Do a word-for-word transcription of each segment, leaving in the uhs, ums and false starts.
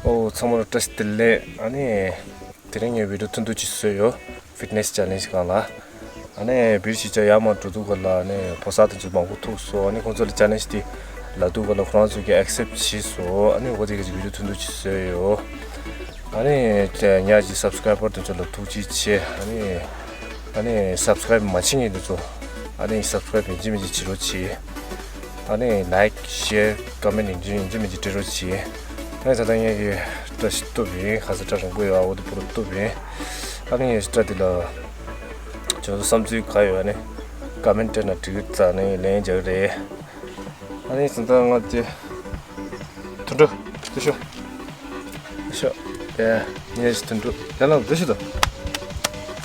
ཨོ་ཚང་མ་ལ་བཀྲ་ཤིས་བདེ་ལེགས། ཨ་ནི་དེ་རིང་ངས་བི་ཌི་ཡོ་ཐུང་ཐུང་ཅིག་བཟོས་ཡོད། ཕིཊ་ནེ་སི་ཅེ་ལེན་ཇི་སྒང་ལ། ཨ་ནི་བིར་གཞིས་ཆགས་ཡར་མར་འགྲོ་དུས་སྒང་ལ་ཨ་ནི་ཕོ་གསར་དེ་ཚོ་མང་པོ་ཐུག་སོང་། ཨ་ནི་ཁོང་ཚོ་ལ་ཅེ་ལེན་ཇི་དེ་ལབ་དུས་སྒང་ལ་ཁོ་རང་ཚོ་གིས་ཨེག་སེབ་བྱས་སོང་། ཨ་ནི་འོ་དེ་ག་ཅིག་བི་ཌི་ཡོ་ཐུང་ཐུང་ཅིག་བཟོས་ཡོད། ཨ་ནི་ཉག་གཅིག་སབ་སི་ཀ་རའི་བར་དེ་ཚོ་ལ་ཐུགས་རྗེ་ཆེ། ཨ་ནི་ཨ་ནི་སབ་སི་ཀ་རའིབ་མ་བྱེད་མཁན་དེ་ཚོ་ཨ་ནི་སབ་སི་ཀ་རའིབ་ཡིན་གཅིག་མིན་གཅིག་བྱེད་རོགས་གྱིས། ཨ་ནི་ལའིཀ་ཤེར་ཀོ་མེན་ཊི་ཡིན་གཅིག་མིན་གཅིག་སྤྲད་རོགས་གྱིས། ཨ་ནི་ད་ལྟ་ངས་ཀྱི་སྐྲ་ཞིག་གཏུབ་ཡིན། ཁ་སང་སྐྲ་རིང་པོ་ཡོད། ཨ་འོ་དེ་པུ་རུ་གཏུབ་ཡིན། ཨ་ནི་ངས་སྐྲ་དེ་ལ་ཁྱོད་ཚོ་བསམ་ཚུལ་ག་ཡོད་ཨ་ནི་ཀོ་མེན་ཊི་སྤྲད་ན་འགྲིག་གི་རེད། ཨ་ནི་ལན་རྒྱག་གི་རེད། ཨ་ནི་ཙམ་ད་ང་དེ་དུད་འགྲོ་དེ་ཤོ་དེ་ཤོ་དེ་ངས་དུད་འགྲོ་དེ་ལ་དེ་ཤོ་དང་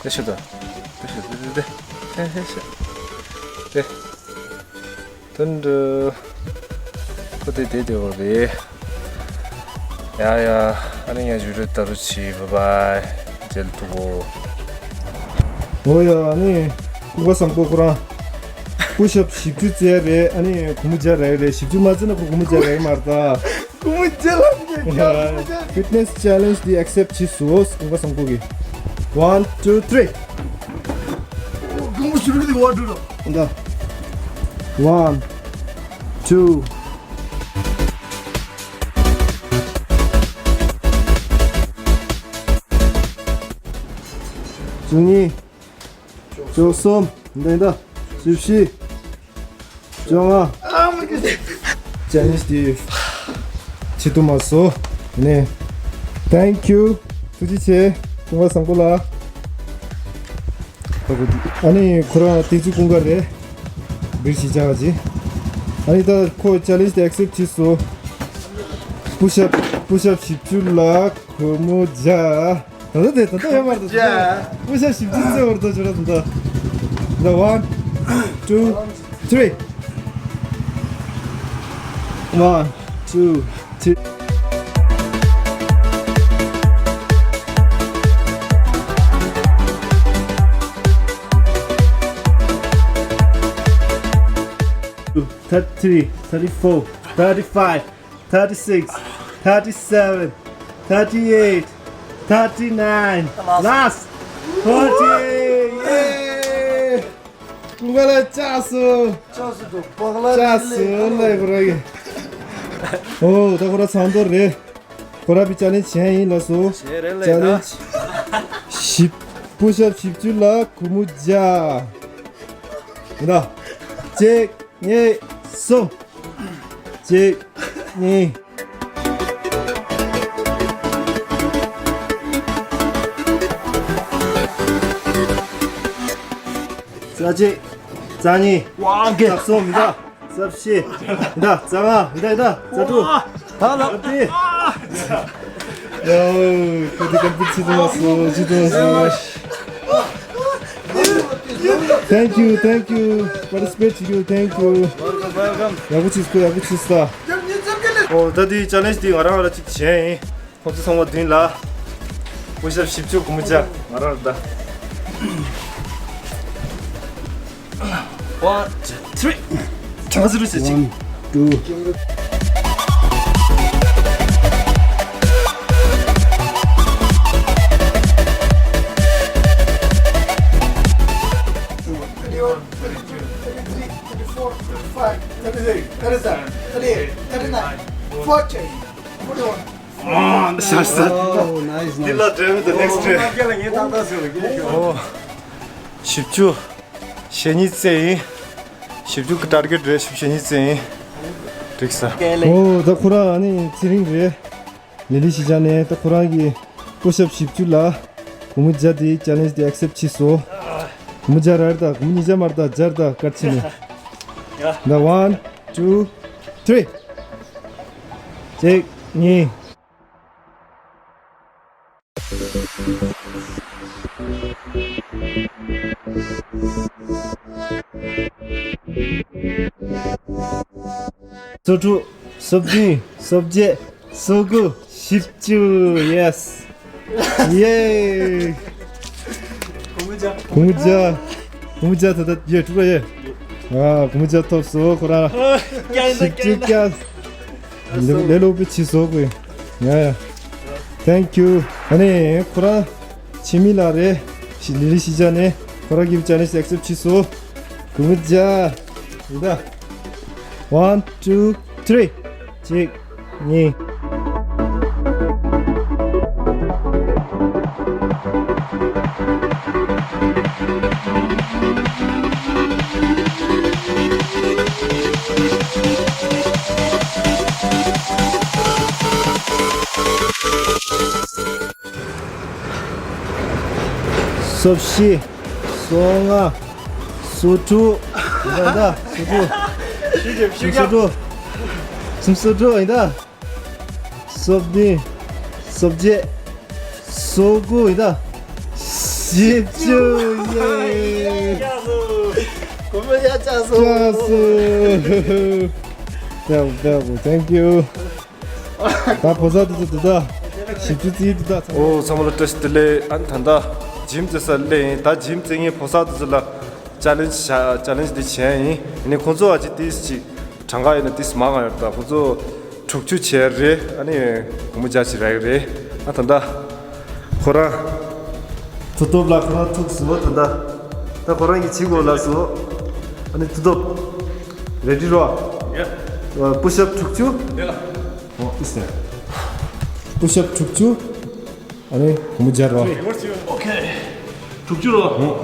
དེ་ཤོ་དང་དེ་ཤོ་དེ་དེ་དེ་དེ་ཤོ་དེ། དུད་འགྲོ། ཁོ་དེ་དེ་དེ་འོ་རེད། ཡ་ཡ། ཨ་ནི་ཡང་བི་ཌི་ཡོ་ད་རུ་ཆི། བྷའི་བྷའི། མཇལ་ཐུག་གོ། འོ་ཡ། ཨ་ནི་ཀུན་དགའ་བཟང་པོ་ཁོ་རང་པུ་ཤ་ཨབ་བཞི་བཅུ་རྩེ་ཡ་རེད། ཨ་ནི་སྒོར་མོ་བརྒྱ་རག་གི་རེད། བཞི་བཅུ་མ་རྩེས་ན་ཁོ་སྒོར་མོ་བརྒྱ་རག་གི་མ་རེད་ད། སྒོར་མོ་བརྒྱ་ལབ་ཀྱི་ཡ། ཕིཊ་ནེ་སི་ཅེ་ལེན་ཇི་འདི་ཨེག་སེབ་བྱས་སོང་། ཀུན་དགའ་བཟང་པོ་གིས། One, two, three. འདི། One, two. བཅུ་གཉིས། བཅུ་གསུམ། འདི་འདི། བཅུ་བཞི། བཅོ་ལྔ། ཅེ་ལེན་ཇི་འདི་བྱེད་ཐུབ་མ་སོང་། ནས། Thank you. ཐུགས་རྗེ་ཆེ། ཀུན་དགའ་བཟང་པོ་ལགས། ཨ་ནི་ཁོ་རང་བསྟན་འཛིན་ཀུན་དགའ་རེད། བིར་གཞིས་ཆགས་ཀྱི། ཨ་ནི་ད་ཁོ་ཅེ་ལེན་ཇི་དེ་ཨེག་སེབ་བྱས་སོང་། པུ་ཤ་ཨབ་པུ་ཤ་ཨབ་བཞི་བཅུ་ལ་སྒོར་མོ་བརྒྱ། ད་ལྟ་དེ་ད་ལྟ་ཡོད་མ་རེད་ད། ཡ། པུ་ཤ་ཨབ་བཞི་བཅུ་རྩེ་བར་དུ་བྱོས་ར་ད་ལྟ། ད། One, two, three. One, two, three. Thirty-three, thirty-four, thirty-five. Thirty-six, thirty-seven, thirty-eight, thirty-nine. Last. Last. Forty. ཡེ། ཀུན་དགའ་ལགས་བཅག་སོང་། བཅག་སོང་འགྲོ། བག་ལ་བཅག་སོང་ལས་ཁོ་རང་གིས། ཨོ་ད་ཁོ་རང་ཚང་དོ་རེད། ཁོ་རང་བི་ཅེ་ལེན་ཇི་བྱས་ཡིན་ལགས་སོ། བྱས་རེད་ལས་ཅེ་ལེན་ཇི། བཞི། པུ་ཤ་ཨབ་བཞི་བཅུ་ལ་སྒོར་མོ་བརྒྱ། ཡིན་ད། གཅིག་གཉིས། གསུམ། གཅིག་གཉིས། རྩ་གཅིག་རྩ་གཉིས། ཝང་གེ། རྩ་གསུམ་མི་འདུག་རྩ་བཞི་མི་འདུག་རྩ་ལྔ་མི་འདུག་རྩ་དྲུག་ད་ལ། ཡོ། ཁོ་དེ་ཀམ་པི་ཆི་ཏོ་སོ་ཆི་ཏོ་སོ། Thank you, thank you. Participate to you, thank you. Welcome, welcome. ཡག་པོ་བྱས་སོང་། ཡག་པོ་བྱས་སོང་། ཨོ་ད་དེ་ཅེ་ལེན་ཇི་དེ་ང་རང་ང་རང་གཅིག་བྱས་ཡིན། ཁོང་ཚོ་ཚང་མ་མདུན་ལ། པུ་ཤ་ཨབ་བཞི་བཅུ་སྒོར་མོ་བརྒྱ། ང་རང་ད། One, two, three. གྲངས་སུ་རུ་ཞེ་གཅིག One, two. Thirty-one, thirty-two, thirty-three, thirty-four, thirty-five, thirty-six, thirty-seven, thirty-eight, thirty-nine, forty, forty-one. ཨོ། ཤ་ཤ། Oh, nice, nice. འདི་ལ་འགྲོ་the next day. ཨོ། བཞི་བཅུ་ཞེ་གཉིས་རྩེ་ཡིན། བཞི་བཅུ་གི་ཊར་གེཊ་རེད། བཞི་བཅུ་ཞེ་གཉིས་རྩེ་ཡིན། འགྲིག་ས། ཨོ་ད་ཁོ་རང་ཨ་ནི་ཚེ་རིང་རེད། ལི་ལི་གཞིས་ཆགས་ནས་ད་ཁོ་རང་གིས་པུ་ཤ་ཨབ་བཞི་བཅུ་ལ་སྒོར་མོ་བརྒྱ་དེ་ཅེ་ལེན་ཇི་དེ་ཨེག་སེབ་བྱས་སོང་། སྒོར་མོ་བརྒྱ་རག་རེད་ད། སྒོར་མོ་ཉིས་བརྒྱ་མ་རེད་ད། བརྒྱ་རེད་ད། བཀའ་དྲིན་ཆེ། ཡ། ད། One, two, three. གཅིག་གཉིས། སོ་དྲུག་སོ་བདུན། སོ་བརྒྱད། སོ་དགུ། བཞི་བཅུ། Yes. ཡེ། སྒོར་མོ་བརྒྱ། སྒོར་མོ་བརྒྱ། སྒོར་མོ་བརྒྱ་ད་ལྟ་ཡེ་དྲུག་ར་ཡེ། ཨ། སྒོར་མོ་བརྒྱ་ཐོབ་སོང་ཁོ་རང་། བཞི་བཅུ་བརྒྱ། ལས་ལས་སླ་པོ་བྱས་སོང་ཁོས། ཡ་ཡ། Thank you. ཨ་ནི་ཁོ་རང་ཆི་མི་ལ་རེད། ལི་ལི་ཤི་ཇ་ནས་ཁོ་རང་གི་ཅེ་ལེན་ཇི་ཨེག་སེབ་བྱས་སོང་། གུ་མུ་ཇ། ཡིན་ད། One, two, three. གཅིག་གཉིས། སོ་བཞི། སོ་ལྔ། སོ་དྲུག་ཡིན་ད། སོ་དྲུག་སོ་དྲུག་སོ་དྲུག་ཡིན་ད། སོ་བདུན། སོ་བརྒྱད། སོ་དགུ་ཡིན་ད། བཞི་བཅུ། ཡེ། གོ་མེད་ཡ་ཅག་སོ། ཅག་སོ། Bravo, bravo, thank you. ད་ཕོ་གསར་དེ་ཚོ་འདུག་ད། བཞི་བཅུ་རྩིས་འདུག་ད། ཨོ་ཚང་མ་ལ་བཀྲ་ཤིས་བདེ་ལེགས། ཨ་ནི་ད་ལྟ་ཇིམ་རྩེ་ས་སླེབས་ཡིན། ད་ཇིམ་རྩེ་མཁན་ཕོ་གསར་དེ་ཚོ་ལ་ཅེ་ལེན་ཇི་བྱ་ཅེ་ལེན་ཇི་འདི་བྱས་ཡིན། ཨ་ནི་ཁོང་ཚོ་ཨ་ཅེ་ཏིས་ཅིག་གྲངས་ཀ་ཡིན་ན་ཏིས་མང་ང་ཡོད་ད། ཁོང་ཚོ་དྲུག་ཅུ་བྱས་རེད། ཨ་ནི་གུ་མུ་ཇ་ཅིག་རག་གི་རེད། ཨ་ད་ལྟ་ཁོ་རང་མཐུ་སྟོབས་ལ་ཁོ་རང་ཐུག་སོང་ད་ལྟ། ད་ཁོ་རང་གིས་བྱེད་དགོས་ལབ་སོང་། ཨ་ནི་མཐུ་སྟོབས་རེ་ཌི་རོ། ཡ། པུ་ཤ་ཨབ་དྲུག་ཅུ། ཡ་ལ། ཨོ་ཨིས་ནས། པུ་ཤ་ཨབ་དྲུག་ཅུ། ཨ་ནི་གུ་མུ་ཇ་རོ། ཨོ་ཁེ། དྲུག་ཅུ་རོ། ཨོ།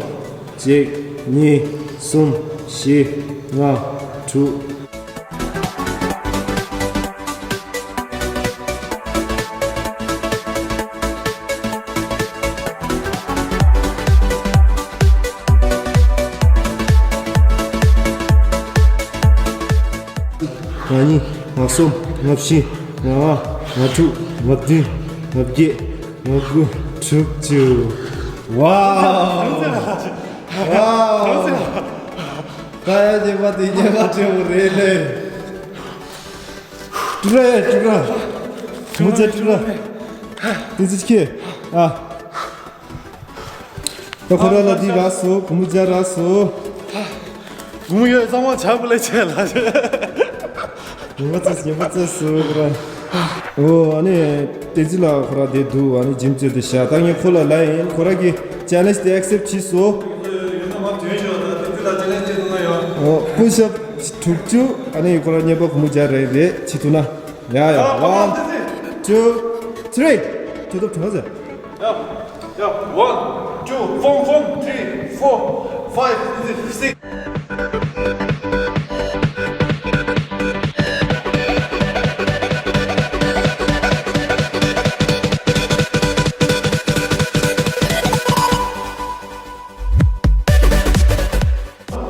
གཅིག་གཉིས། གསུམ། བཞི། ལྔ། དྲུག་ང་གཉིས། ང་གསུམ། ང་བཞི། ང་ལྔ། ང་དྲུག་ང་བདུན། ང་བརྒྱད། ང་དགུ། དྲུག་ཅུ། ཝའོ། ཝའོ། ད་ཡ་རྗེས་མ་དེ་རྒྱལ་ཁ་ཆེན་པོ་རེད་ལེ། ཀྲུ་ར་ཡ་ཀྲུ་ར། མུ་ཙ་ཀྲུ་ར། དེ་ཚོ་ཁྱེད། ཨ། ད་ཁོ་ར་ལ་འདི་རག་སོ། གུ་མུ་ཇ་རག་སོ། གུ་མུ་ཡོད་ཚང་མ་ཇ་པུ་ལེ་ཆེ་ལ། ཉན་པ་ཚོས་ཉན་པ་ཚོས་སུ་ཁོ་ར། ཨོ་ཨ་ནི་བསྟན་འཛིན་ལགས་ཁོ་ར་དེ་འདུག་ཨ་ནི་ཇིམ་ཅོ་དེ་བཞག་ད་ངས་ཁོ་ལ་ལབ་ཡིན། ཁོ་ར་གི་ཅེ་ལེན་ཇི་དེ་ཨེག་སེབ་བྱས་སོ། ཨོ་པུ་ཤ་ཨབ་དྲུག་ཅུ། ཨ་ནི་ཁོ་ར་བརྙན་པར་གུ་མུ་ཇ་རག་རེད་བྱེད་ཐུབ་ན། ཡ་ཡ། One, two, three. ཐུབ་ཐུབ་བྱུང་ཟེར། ཡ། ཡ། One, two, four, four, three, four, five, six.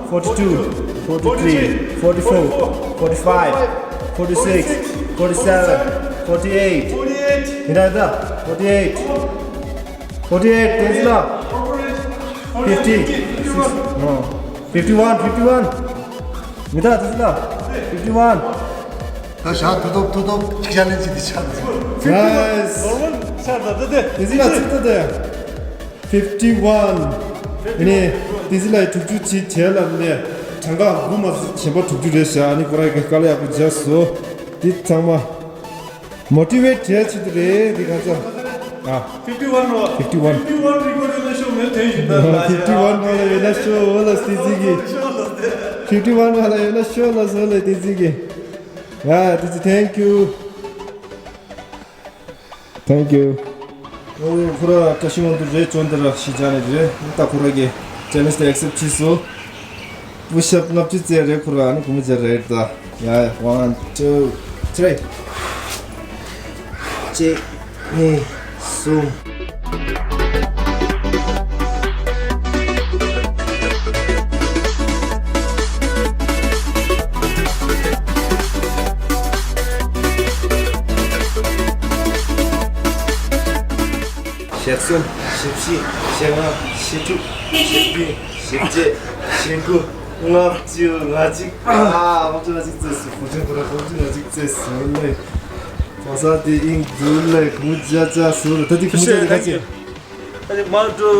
Forty-two, forty-three, forty-four, forty-five, forforty-six, forty-seven, forty-eight. ཡིན་ད་ཡིན་ད། Forty-eight. Forty-eight བསྟན་འཛིན་ལགས། Fifty. Fifty-one, fifty-one. ཡིན་ད་བསྟན་འཛིན་ལགས། Fifty-one. ད་བཞག་ཐུབ་ཐུབ་ཐུབ་ཐུབ་ཅིག་ཅེ་ལེན་ཇི་འདི་ཆགས་འདུག Nice. བསྟན་འཛིན་ལགས་ཚིག་ཐོག་དེ། Fifty-one. ཨ་ནི་བསྟན་འཛིན་ལགས་དྲུག་ཅུ་ཅིག་བྱས་ལབ་ནས་གྲངས་ཀ་དགུ་མ་གཞན་པ་དྲུག་ཅུ་རེད་བཞག་ཨ་ནི་ཁོ་རང་གིས་དཀའ་ལས་ཡག་པོ་བརྒྱབ་སོང་། འདི་ཚང་མ་མོ་ཊི་ཝེཊ་བྱས་ཆེད་དུ་རེད། འདི་ག་ཚོད། ཨ། Fifty-one རོ། Fifty-one. Fifty-one རི་ཀོཌ་ཡོད་ན་ཤོག་མེད་དོན་ཞིག་ད་ལ། Fifty-one ནང་ལ་ཡོད་ན་ཤོག་འོ་ལ་བསྟན་འཛིན་གྱིས། Fifty-one ནང་ལ་ཡོད་ན་ཤོག་ལ་ཟོ་ལ་བསྟན་འཛིན་གྱིས། ཡ་བསྟན་འཛིན། Thank you. Thank you. ཨོ་ཁོ་ར་བཀྲ་ཤིས་དབང་དུ་རེད། ཅོན་ཏ་ར་ཤི་ཇ་ནི་རེད། ད་ཁོ་ར་གི་ཅེ་ལེན་ཇི་དེ་ཨེག་སེབ་བྱས་སོང་། པུ་ཤ་ཨབ་ལྔ་བཅུ་རྩེ་རེད། ཁོ་ར་ཨ་ནི་གུ་མུ་ཇ་རེད་ད། ཡ་ཡ། One, two, three. གཅིག་གཉིས། གསུམ། ཞེ་གསུམ། ཞེ་བཞི། ཞེ་ལྔ། ཞེ་དྲུག་ཞེ་བདུན། ཞེ་བརྒྱད། ཞེ་དགུ། ལྔ་བཅུ་ང་གཅིག་ཨ། ལྔ་བཅུ་ང་གཅིག་རྩེས་སོང་། བུ་ཆུང་ཁོ་ར་ལྔ་བཅུ་ང་གཅིག་རྩེས་སོང་ལེ། ཕོ་གསར་དེ་ཨིན་འདུག་ལེ། གུ་མུ་ཇ་ཅག་སོང་ལེ། ད་དེ་གུ་མུ་ཇ་དེ་ག་ཚོད། ཨ་ནི་མ་འགྲོ།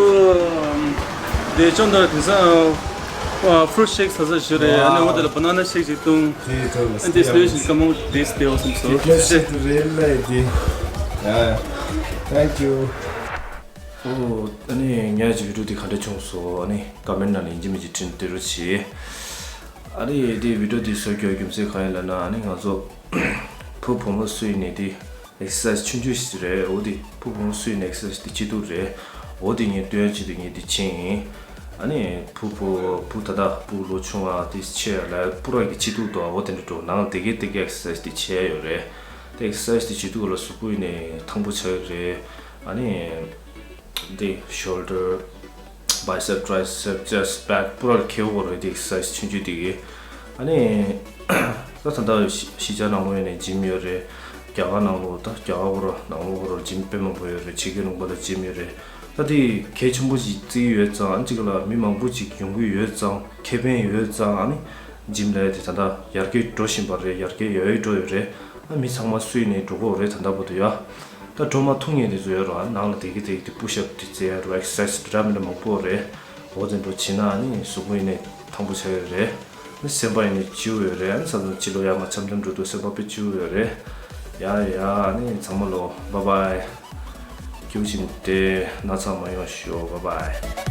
དེ་ཅོན་ཏ་ར་དེང་སང་ཕུ་རུཊ་ཤེག་ཟ་ས་ཞིག་རེད། ཨ་ནི་འོ་དེ་ལ་བ་ན་ན་ཤེག་ཅིག་བཏུང་། དེ་ཐོག་ལ་ཨ་ནི་དེ་སི་ཊི་ཡུ་ཨེ་ཤན་དཀའ་མོ་དེ་སི་ཊི་ཡུ་ཨེ་ཤན་སོ། ཕི་ཊི་ནེ་སི་ཞིག་ཏུ་རེད་ལེ་དེ། ཡ་ཡ། Thank you. ཨོ། ཨ་ནི་ངས་ཀྱི་བི་ཌིའོ་འདི་ག་འདྲ་བྱུང་སོང་། ཨ་ནི་ཀོ་མེན་ཊི་ནང་ལ་ཡིན་གཅིག་མིན་གཅིག་བྲིས་ནས་སྟེར་རོགས་བྱེད། ཨ་ནི་འདི་བི་ཌིའོ་འདི་བཟོ་རྒྱུའི་རྒྱུ་མཚན་གང་ཡིན་ལབ་ན། ཨ་ནི་ང་ཚོ་བུ་བུ་མོ་སུ་ཡིན་ནའི་འདི་ཨེག་སར་སའི་སི་ཆུང་ཆུང་ཞིག་རེད། འོ་འདི་བུ་བུ་མོ་སུ་ཡིན་ནའི་ཨེག་སར་སའི་སི་འདི་བྱེད་ཐུབ་རེད། འོ་འདི་ངས་སྟོན་ཡ་ཆེད་དུ་ངས་འདི་བྱས་ཡིན། ཨ་ནི་བུ་བུ་བུ་ད་ལྟ་བུ་ལོ་ཆུང་བ་དེ་ཆེ་ལ་སྤུ་ར་གི་བྱེད་ཐུབ་འདུག་འོ་དེ་འདྲ་འགྲོ་ནང་ལ་དེ་གའི་དེ་གའི་ཨེག་སར་སའི་སི་དེ་བྱས་ཡོད་རེད། དེ་ཨེག་སར་སའི་སི་དེ་བྱེད་དུས་སྐབས་ལ་གཟུགས་པོ་ཡིན་ནའི་ཐང་པོ་ཆགས་ཀྱི་རེད། ཨ་ནི་དེ་ཤོལ་ཌར། བའི་སེབ། ཊི་རའི་སེབ། ཅེ་སི་ཊི། བེག་པུ་ར་ལ་ཁེལ་བོ་རེད། དེ་ཨེག་སར་སའི་སི་ཆུང་ཆུང་དེ་གི། ཨ་ནི་ད་ད་ལྟ་གཞིས་ཆགས་ནང་ལོགས་ཡིན་ནའི་ཇིམ་ཡོད་རེད། རྒྱ་གར་ནང་ལོགས། ད་རྒྱ་གར་བོ་ར་ནང་ལོགས་བོ་ར་ཇིམ་དཔེ་མང་པོ་ཡོད་རེད། ཕྱི་རྒྱལ་ལུང་པ་ལ་ཇིམ་ཡོད་རེད། ད་དེ་གལ་ཆེན་པོ་ཞིག་བརྩི་གི་ཡོད་ཙང་། གཅིག་ལ་མི་མང་པོ་ཅིག་ཡོང་གི་ཡོད་ཙང་། ཁེ་ཕན་ཡོད་ཙང་། ཨ་ནི་ཇིམ་ལབ་ཡ་དེ་ད་ལྟ་ཡར་རྒྱས་འགྲོ་བཞིན་པ་རེད། ཡར་རྒྱས་ཡར་རྒྱས་འགྲོ་ཡོད་རེད། ཨ་མི་ཚང་མ་སུ་ཡིན་ནའི་འགྲོ་གི་ཡོད་རེད། ད་ལྟ་བར་དུ་ཡ། ད་འགྲོ་མ་ཐུབ་མཁན་དེ་ཚོ་ཡོད་རེད། ནང་ལ་དེ་གི་དེ་གི་དེ་པུ་ཤ་ཨབ་དེ་རྩེ་ཡ་རེད། ཨེག་སར་སའི་སི་འདྲ་མི་འདྲ་མང་པོ་རེད། འོ་དེ་འདྲ་བྱེད་ན་ཨ་ནི་གཟུགས་པོ་ཡིན་ནའི་ཐང་པོ་ཆགས་ཡོད་རེད། ཨ་ནི་སེམས་པ་ཡིན་ནའི་སྐྱིད་པོ་ཡོད་རེད། ཨ་ནི་བསམ་བློ་ཕྱི་ལོགས་ཡར་མར་འཆམ་འཆམ་འགྲོ་དུས་སེམས་པ་དཔེ་སྐྱིད་པོ་ཡོད་རེད། ཡ་ཡ། ཨ་ནི་ཚང་མ་ལོ་བཱའི་བཱའི། སྐྱིད་པོ་བྱས་ནས་བསྡད། ན་ཚ་མ་ཡོང་ཤོག་བཱའི་བཱའི།